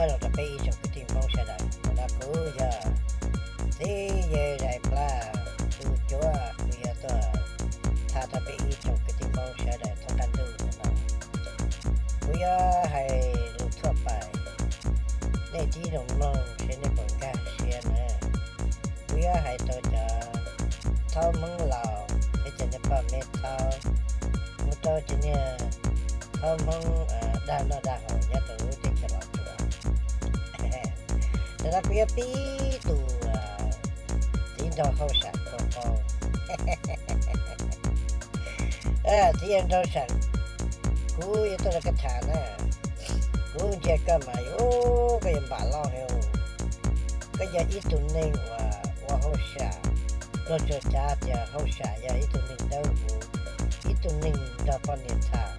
Nyob zoo rau peb ib tsoom kwv tij Hmoob sawv daws, ntawm no kuv yog txiv yawg Zais Plab, tus cuav kuv yuav tuaj tham rau peb ib tsoom kwv tij Hmoob sawv daws thoob qab ntuj ntawm no. Kuv yuav hais lus thuaj pais, nej tib zoo mloog seb nej puas nkag siab na. Kuv yuav hais rau cov thaub Hmoob laus thiab cov niag pog me thaub, mus rau cov niag thaub Hmoob dag noj dag haus nyob rau lub teb chaws Los Tsuas. Ntawm no kuv yuav pib tus txiv nraug hauj sam qau qau. Txiv yawg nraug sam, kuv yuav tuaj rau koj tham na. Kuv ntsia koj mas, koj yog npam loj heev. Koj yog ib tug neeg uas ua hauj sam, luag tsuas cav tias hauj sam yog ib tug neeg dawb huv, ib tug neeg nrog poj niam tham,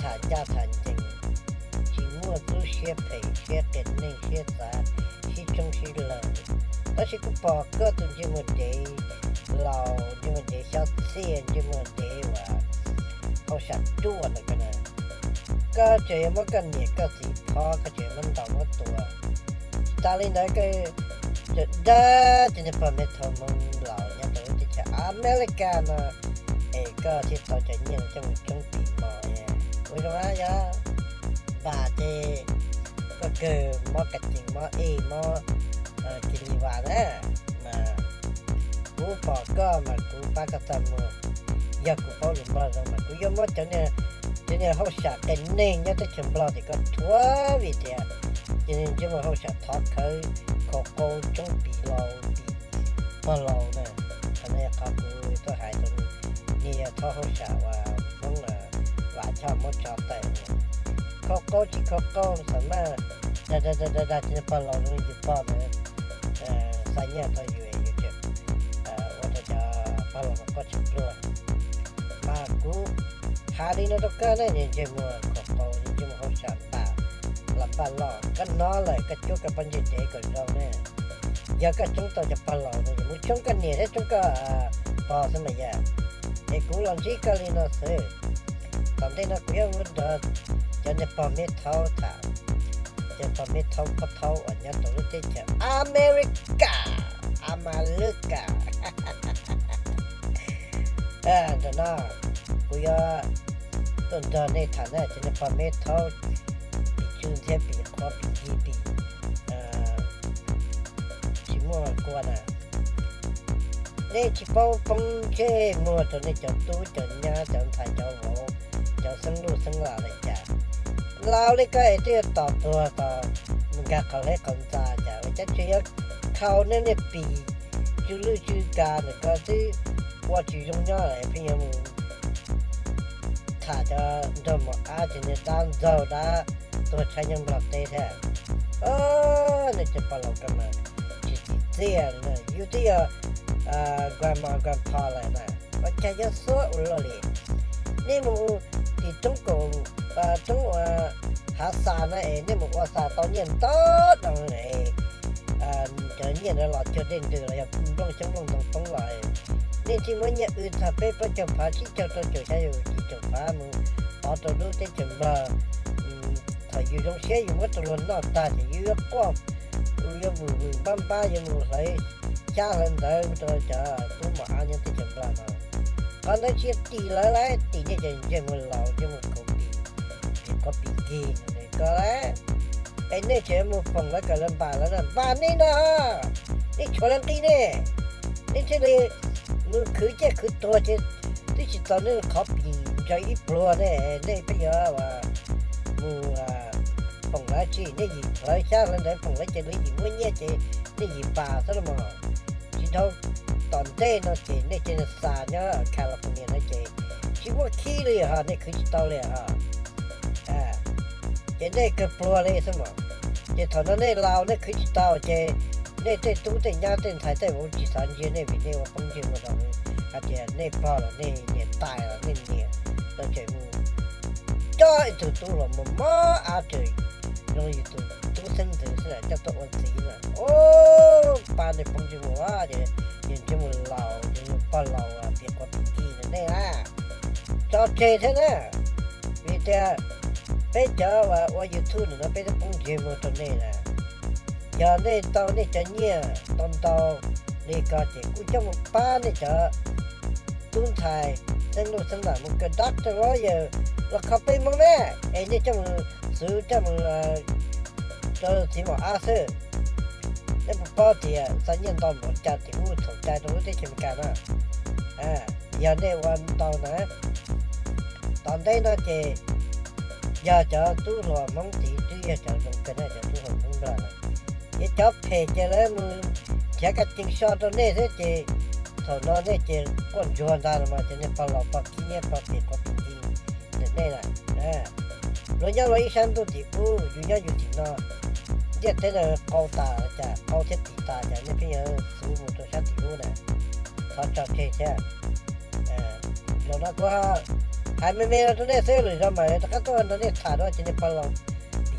tham ncaj tham ncees, tsis muaj lub siab phem, siab qias neeg, siab xav sib tshoob sib lawg. Tab sis kuv pom koj tus ntsej muag dev laus, ntsej muag dev xyob txhiaj, ntsej muag dev uas hauj sam ruaj ntawm koj na. Koj tseem yuav muab koj niam koj txiv phob, koj tseem yuav muab ntaus muab tua. Tsis tas li ntawd, koj tseem dag cov niag pog me thaub Hmoob laus nyob rau lub teb chaws Amelikas no, es koj thiaj tau cov nyiaj no coj mus tshoob pim mos. Ua zoo yog npam ces koj kawg mob kas cees, mob ej, mob kis lis vas na. Mas kuv pom koj mas kuv pab koj txaj muag. Yog kuv paub lus Nplog zoo mas kuv yuav muab cov niag hauj sam qias neeg nyob teb chaws Nplog tim koj thuav, vim tias cov niag ntsej muag hauj sam thov khawv, khaus qau, tshoob pim laus, pim pog laus na. Qhov no yog qhov kuv tuaj hais rau nej, yog thawj hauj sam uas Hmoob Vam Choj muab tso tawm. Khaus qau tsis khaus qau xam maj, dag dag dag dag cov niag pog laus zoo li yus pog ntawd, xa nyiaj rau yus, yus tseem ua rau cov pog laus no quaj tsis pluag. Mas kuv hais li no rau koj ne, niag ntsej muag khaus qau, niag ntsej muag hauj sam npam los npaj loj, koj hnov lawm koj cuab koj pob ntseg dev kom zoo ne. Yog koj tshoob tau cov pog laus no, yus mus tshoob koj niam thiab tshoob koj pog xwb mas yog. Es kuv los ntsib koj li no xwb. Tom ntej no kuv yuav mus nrog cov niag pog me thaub tham, cov pog me thaub pog thaub uas nyob rau lub teb chaws Amelikas, Amelikas. Ntawm no kuv yuav tuaj nrog nej tham na, cov niag pog me thaub pim tsw thiab pim qhuav pim ncig pim tsis muaj kua na. Nej tsis paub poob ntsej muag rau nej cov tub cov nyab cov ntxhais cov vauv, cov xeeb luj xeeb las li cas. Laus li koj es twb yuav tos tuag tos mus nkag qhov hleb qhov ntxa cas ua cas tseem yuav khaus nej niag pim tsw lwj tsw kas ntawm ko xwb, ua tsis zoo nyob pheej yuav mus tham cov nraug mos ab ces niag dab ntxaug dab tuag tshaib nyob Nplog teb thiab. Nej cov pog laus ko mas tsis txim txiaj li na. Yus twb yog grandma grandpa lawm na, ua cas yuav xuab ua luaj li. Nej mus tim roob kaum, roob hav xas na es nej mus ua xas tau nyiaj ntau doo es cov nyiaj ntawd los cuag dej ntws los yog nplooj xyoob nplooj ntoo poob los, nej thiaj muab nyiaj w txog peb plaub caug phav tsib caug rau caum xya caum yim caum phav mus pov rau lub teb chaws Nplog. Thaum yus zoo siab yus muab rau luag noj tag ces yus yuav quaj, yus yuav vwm vwm npab npab yuav mus hlawv xyab hlawv ntawv rau cov tub mos ab nyob teb chaws Nplog no. Qhov ntawd tsis yog tim lawv lawm, tim nej cov ntsej muag laus ntsej muag khaub pim, pim qhuav pim ncig ko lawm. Es nej tseem mus foom lawv kom lawv npam lawv na, npam nej no, nej tshuav lawv nqi ne. Nej thiaj li mus khwv ciaj khwv tuag ces twb tsis txaus nej qhov pim ntsaws ib pluag ne. Nej pheej yuav mus foom lawv tsi, nej yim hlawv xyab hlawv ntawv foom lawv ces lawv yim muaj nyiaj ces nej yim npam xwb los mas. Tsis dhau tom ntej no ces nej cov niag xas nyob California no ces tsis muaj khib li ho, nej khwv tsis tau li ho. Ces nej kawg pluag li xwb mas. Ces thaum no nej laus nej khwv tsis tau ces nej tej tub tej nyab tej ntxhais tej vauv tsis xav ntsia nej vim nej ua poob ntsej muag rau hais tias nej pog los nej niam tais los nej niam lawv tseem mus coj ib tug tub hluas mos mos ab tseem zoo yus tus tub xeeb ntxwv xwb coj tuaj ua txiv na. Ub, pab nej poob ntsej muag ces yus ntsej muag laus, yus pog laus pim quav pim nkig ntawm nej na. Tso tseg thiab na, vim tias Peb cov uas ua YouTube no peb twb poob ntsej muag rau nej na. Yog nej tau nej cov nyiaj ntau ntau li ko ces kuj coj mus pab nej cov tub ntxhais xeeb luj xeeb lam mus kawm doctor lawyer los kho peb Hmoob ne, es nej coj mus xwv coj mus rau txiv maum ab xwb. Nej puas paub tias xa nyiaj ntau npaum cas tim ub thaum cai rau lub teb chaws Amelikas na? Yog nej ua ntau na, tom ntej no ces yog cov tub hluas Hmoob tid twb yog cov zoo kawg na, cov tub hluas Hmoob Nplog na. Ces cov phem ces lawv mus nrhiav kab cees so rau nej xwb ces thaum no nej ces quaj ntsuag ntag los mas ces nej pog laus pog kib niab pog pem quav pem nti ntawm nej lawm. Luag nyob luag ib sab ntuj tim ub, yus nyob yus tim no, ntiaj teb no qau tas cas, qau thiab pim tas cas nej pheej yuav xub mus rau sab tim ub na. Thov tso tseg thiab. Zaum no kuv hais me me no rau nej xwb, lwm zaus mam rov qab tuaj nrog nej tham dua ces nej pog laus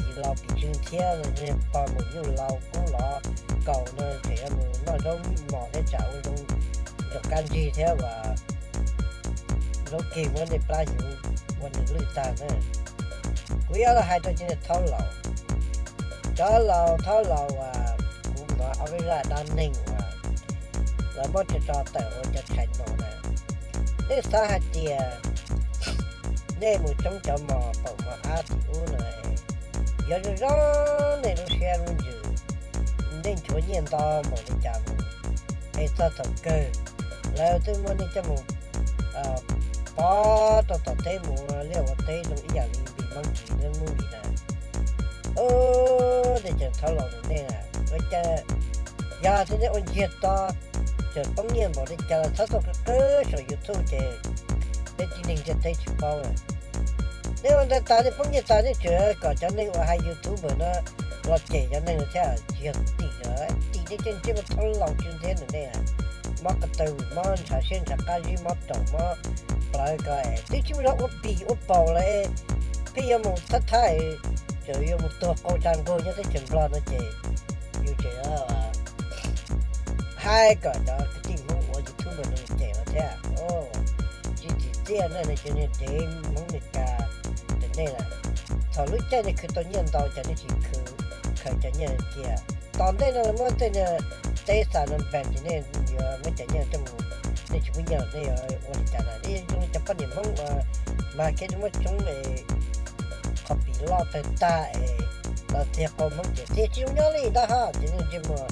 pim laus pim tsw thiab nej pog mus nyuj laus kub lov kaus no tseem yuav mus noj zaub mos thiab tsam ua zoo nraum kab ntsig thiab uas zaub kig muab nej plab hnyuv ua nws lwj tag na. Kuv yuav los hais rau cov niag thaub laus, cov laus thaub laus uas kuv hnov ob peb zaj dab neeg uas lawv muab tso tso tawm ua cov channel na. Nej xav hais tias nej mus tsoob cov mos paum mos ab tim ub no, yuav zoo zoo nej lub siab lub ntsws, nej nchuav nyiaj ntau npaum li cas mus, es txog thaum kawg lawv twb muab nej coj mus pov rau tom teb mus ua liaj ua teb zoo ib yam li Big Monkey lub movie na. Ub, nej cov thaub laus ntawm nej na, ua cas yog tias nej ua ntsiag to, tseem poob nyiaj npaum li cas los txhob tuaj qw qw saum YouTube ces peb tib neeg ntiaj teb tsis paub na. Nej ua ntawd tas nej poob nyiaj tas nej tseem kom cov neeg uas hais YouTuber no los cem cov neeg no thiab, tsis yog tim lawm, tim nej cov ntsej muag thaub laus tsw ntxiab ntawm nej. Mob ko taw, mob ntshav siab ntshav qab zib, mob raum mob plawv ko es twb tsis muaj zog ua pim ua paum lawm, pheej yuav mus thab thab, tseem yuav mus tuag qau tsa nkaug nyob teb chaws Nplog no ces yus tseem hais kom cov kwv tij Hmoob ua YouTuber no cem los thiab. Tsis tsim txiaj na, nej cov niag dev Hmoob Meskas ntawm nej na. Thaum lub caij nej khwv tau nyiaj ntau ces nej tsis khwv, khaws cov nyiaj cia. Tom ntej no muab tej niag teb xa no npeem ces nej yuav muab cov nyiaj coj mus, nej tsis muaj nyiaj los nej yuav ua li cas na? Nej zoo li cov poj niam Hmoob uas mag kiag muab tsoob es qhov pim loj tawg tag es los txiag qau Hmoob ces txiag tsis zoo nyob li ntag ho, ces nej ntsej muag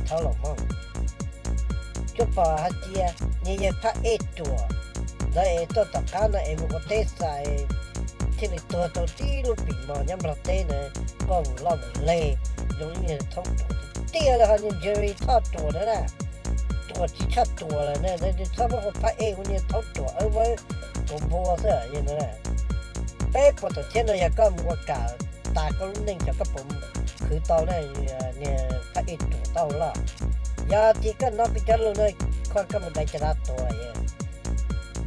thaub laus Hmoob. Tsuas pom hais tias niag yawg phab ej ruam ntawd es tuaj tom qab no es mus ua teb xa thiaj li tuag tau tib lub pim mos nyob Nplog teb na, quaj vwm loj vwm leg zoo li niag thaub ruam tiag tiag li ho, niag Jerry Thoj ruam ntawd na. Ruam tsis tshaj ruam lawm na, txhob muab ua phab ej ua niag thaub ruam awb vawb kaus npua xwb na. Peb puas tam thiab no yog koj mus ua kam tas koj lub neej xyov koj puas khwv tau na, niag phab ej ruam tau loj. Yog tias koj hnov kuv cov lus no, koj mus dai caj dab tuag.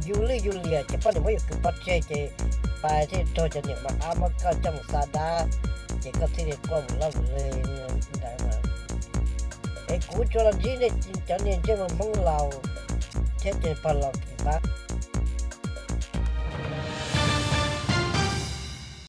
Yus lwj yus liam ces poj niam muab yus kwv pov tseg ces pais thiaj raug cov niam mos ab muab koj coj mus xa dab, ces koj thiaj li quaj vwm loj vwm leg ntawd mas. Es kuv tsuas los ntsib nej cov niag ntsej muag Hmoob laus thiab cov pog laus kim pab.